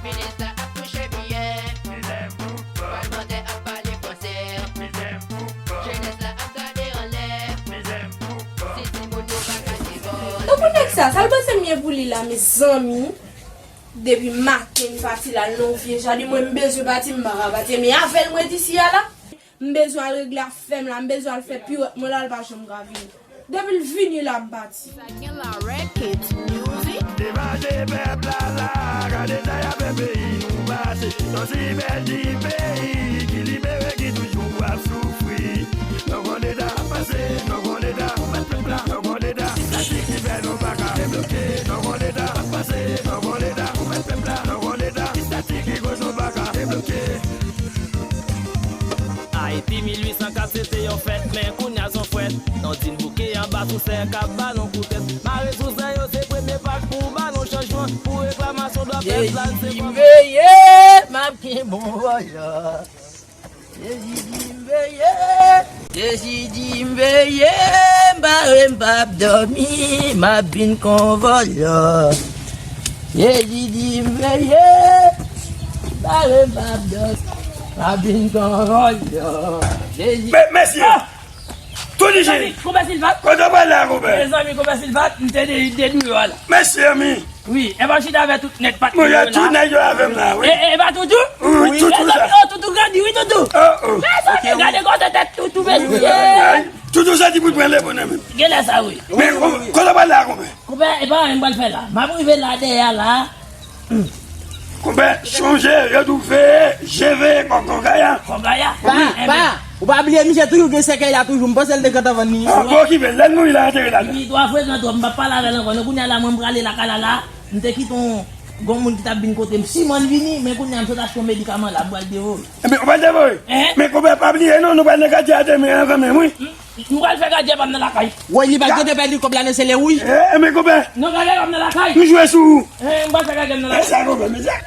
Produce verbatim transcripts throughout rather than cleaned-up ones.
Jenès la ap touche byen. Palmantè ap pale fransè. Jenès la ap gade anlè. Si timoun yo pa ka devòl. Tankou nèg sa, sa l panse m ye pou li la, mezanmi? Depi maten, li pati la, l nan yon vye jaden, mwen m bezwen pati, m pa ka pati. Men avè l mwen di si a la. M bezwen al regle afè m la, m bezwen al fè piwèt mwen la, l pa janm ka vini. Depi l vini la, m pati. Sa gen la Records Music. Devaje pèp la la, gade sa y ap fè peyi nou pase. Yon si bèl ti peyi ki libere, ki toujou ap soufri. Yon gwo leta ap pase, yon gwo leta pou mèt pèp la, yon gwo leta istatik ki fè nou pa ka debloke. Yon gwo leta ap pase, yon gwo leta pou mèt pèp la, yon gwo leta istatik ki koz nou pa ka debloke. Ayiti mil uit san kat se te yon fèt, men kounya s on fwèt. Nòdin bouke anba sou sè k ap ba nou koutèt. Mare sou sè yo se premye pa pou ba nou chanjman. Pou reklamasyon dwa pèp la, se Jezi di m veye, m ap kenbe yon vòlò. Jezi di m veye. Jezi di m veye, m pare m p ap dòmi, m ap vin kon vòlò. Jezi di m veye, m pare m p ap dòmi, m ap vin kon vòlò. Jezi. Men, mesye, ah! Tout di Jezi. Konpè Silvat. Kote w pral la, konpè? Mezanmi, konpè Silvat, m te de, de dou yo a la. Mesye, mi. Wi, e pa chita avè tout nèg patnè yo la. Tout nèg yo avè m la, wi. E, e, e pa Toutou? Wi, Toutou sa. Mezanmi, oh, Toutou grandi, wi, Toutou. Oh, oh. Mezanmi, gade kote tèt Toutou, mesye. Ay, Toutou sa ti bout pran le bonè menm. Genlè sa, wi. Men, kote w pral la, konpè? Konpè, e pa anyen m pral fè la. M ap rive la dèyè la. Konpè, chonje, yo di w veye, je veye kòk kòkaya. Kòkaya? Pa, pa. Ou pa bliye, misye toujou gen sèkèy la toujou. M panse l te gentan vann li. Ah, bon, okipe l. Lè l mouri la, antere l la. Li twa frekan twòp, m p ap pale avè l ankò. Non, kounye a la, mwen m prale lakay la la. M te kite yon granmoun ki t ap vin kote m. Siman l vini, men kounye a m sot achte yon medikaman la, m pral devore. Ebyen, ou pral devore? Hein? Men konpè, pa bliye non, nou pral nan katye a demen an kanmenm, wi. M pral fè gadye pa m nan lakay. Woy, li pa t gentan pèdi kòb la nan sele wouj. Eh, men konpè. Non, gadye pa m nan lakay. M jwe sou ou. Eh, m pral fè gadye m nan lakay. E sa konpè, mesye.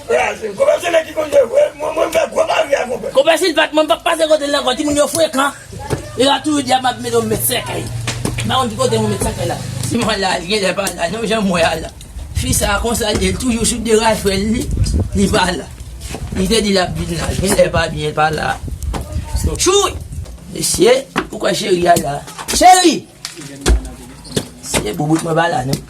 Konpè se nèg ki konn jwe vre. Mwen, mwen m fè gwo pari a konpè. Konpè Silvat, mwen m p ap pase kote l ankò. Timoun yo frekan. E la toujou di a m ap mete yon mèt sèkèy. M pa konn ki kote yon mèt sèkèy la. Si mwen la, li genlè pa la. Non, jan m wè a la. Fi sa konsa l ye, l toujou sou de ray frè l, li, li pa la. Li te di l ap vin la, genlè pa byen, l pa la. Chouy! Mesye, poukwa cheri a la? Cheri! Se boubout mwen pa la, non.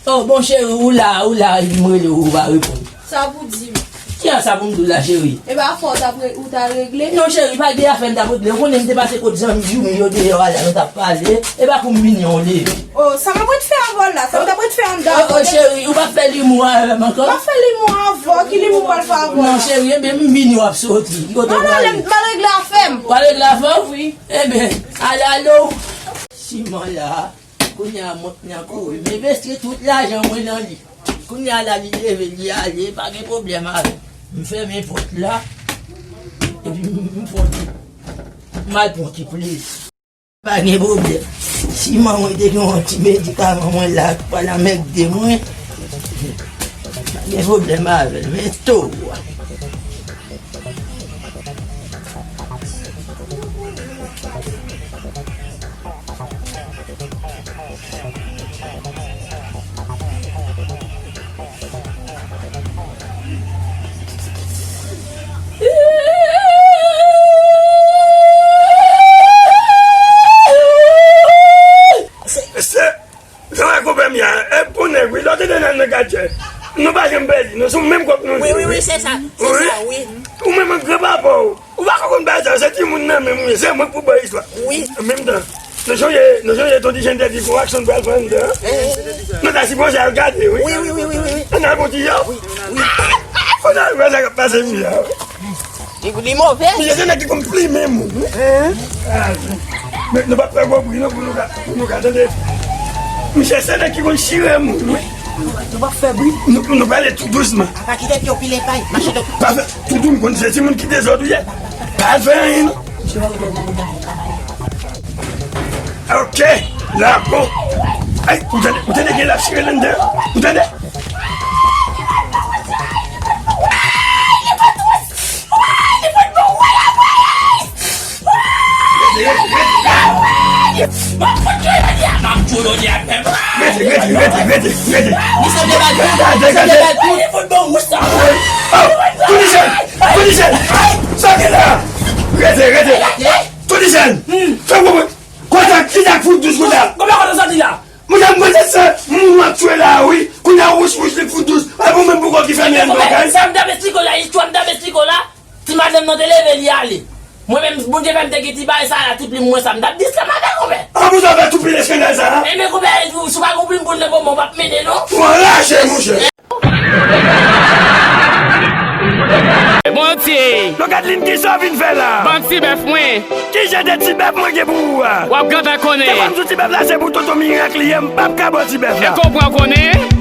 Oh, bon, cheri, ou la, ou la, m rele w, ou pa reponn. Sa pou di m? Ki an sa pou m di w la, cheri? E pa fò w t ap re-, ou t al regle? Non, cheri, pa gen afè m t ap regle. Ou konnen m te pase kot zanmi Djoumi yo deyò a la, nou t ap pale. E pa kou m vini an w leve. Oh, sa m ap ret fè avè w la? Sa m t ap ret fè anndan avè w? Oh, cheri, ou p ap fè limou avè m ankò? M ap fè limou avè w. Ki limou m pral fè avè w la? Non, cheri, ebyen, m vini w ap soti. Ki kote w prale? M al regle afè m. W al regle afè w? Wi. Ebyen, ale, ale w. Siman la. Kounye a mont nan kouri. M envesti tout lajan mwen nan li. Kounye a la li leve, li ale, pa gen pwoblèm avè m. M fèmen pòt la. Epi m, m pran ti, m al pran ti plezi. Pa gen pwoblèm. Siman mwen te gen yon ti medikaman mwen la, ki pral anmègde mwen. Pa gen pwoblèm avè l, men towo a. Se, se, sa wè konpè m ya, e pou nèg, wi, lòt ede nan, nan gadjè. Nou pa janm pèdi, nou sou menm kòk nou ye, wi, wi, wi, se sa, se sa, wi. Ou menm ak granpapa w, ou pa ka konn bagay sa, se timoun nan menm, wi, se mwen k pou bay istwa. Wi. An menm tan, nou sonje, nou sonje Ton Ti Jen te di gon aksyon n pral fè anndan an? Eh. Nou ta sipoze al gade, wi. Wi, wi, wi, wi, wi, wi. Ann al bon ti yo. Wi, wi. Fò n al wè sa k ap pase, wi, a. Li, li move. Misye se nèg ki konn plimen moun, wi. Hein? Ah, men nou p ap fè gwo bri non pou nou ka, pou nou ka tande. Misye se nèg ki konn chire moun, wi. Nou p ap fè bri. Nou, nou prale tou dousman. Pa kite pye w pile pay, mache do. Pa fè, Toutou, m konn se timoun ki dezòd ou ye. Pa al fè anyen non. Ok, la bon. Ay, ou tande, ou tande gen l ap chire l anndan? Ou tande? Rete, rete, rete, rete, rete. Misye te bal, misye te bal tou. Li fout bon wouch sa. Oh, Tounisèn, Tounisèn. Sa gen la. Rete, rete. Tounisèn. Fè mwen. Konsa, ki sa k fout dous konsa? Kòman konsa soti la? Mwen, mwen, se sa, mwen ap tchwe la, wi. Kounye a, wouch, wouch, li fout dous. E pou mwen, pou kò ki fèmen an bagay. Sa m t ap esplike w la, istwa m t ap esplike w la. Ti madanm nan te leve li ale. Mwen menm, Bondye fè m te gen ti bagay sa la, ti plim mwen sa, m t ap di sa madanm konpè. An pou sa fè tou pil eskandal sa, a? Enben konpè, si w pa gon plim pou l nan bon, mwen p ap mennen non. Ou anraje, monchè. Monty! Logatlin, kisa w vin fè la? Ban m ti bèf mwen. Ki jan de ti bèf mwen gen pou ou a? W ap gentan konnen. Te ban m sou ti bèf la, se pou tonton mirak li ye, m p ap ka ba w ti bèf la. E konpran konnen?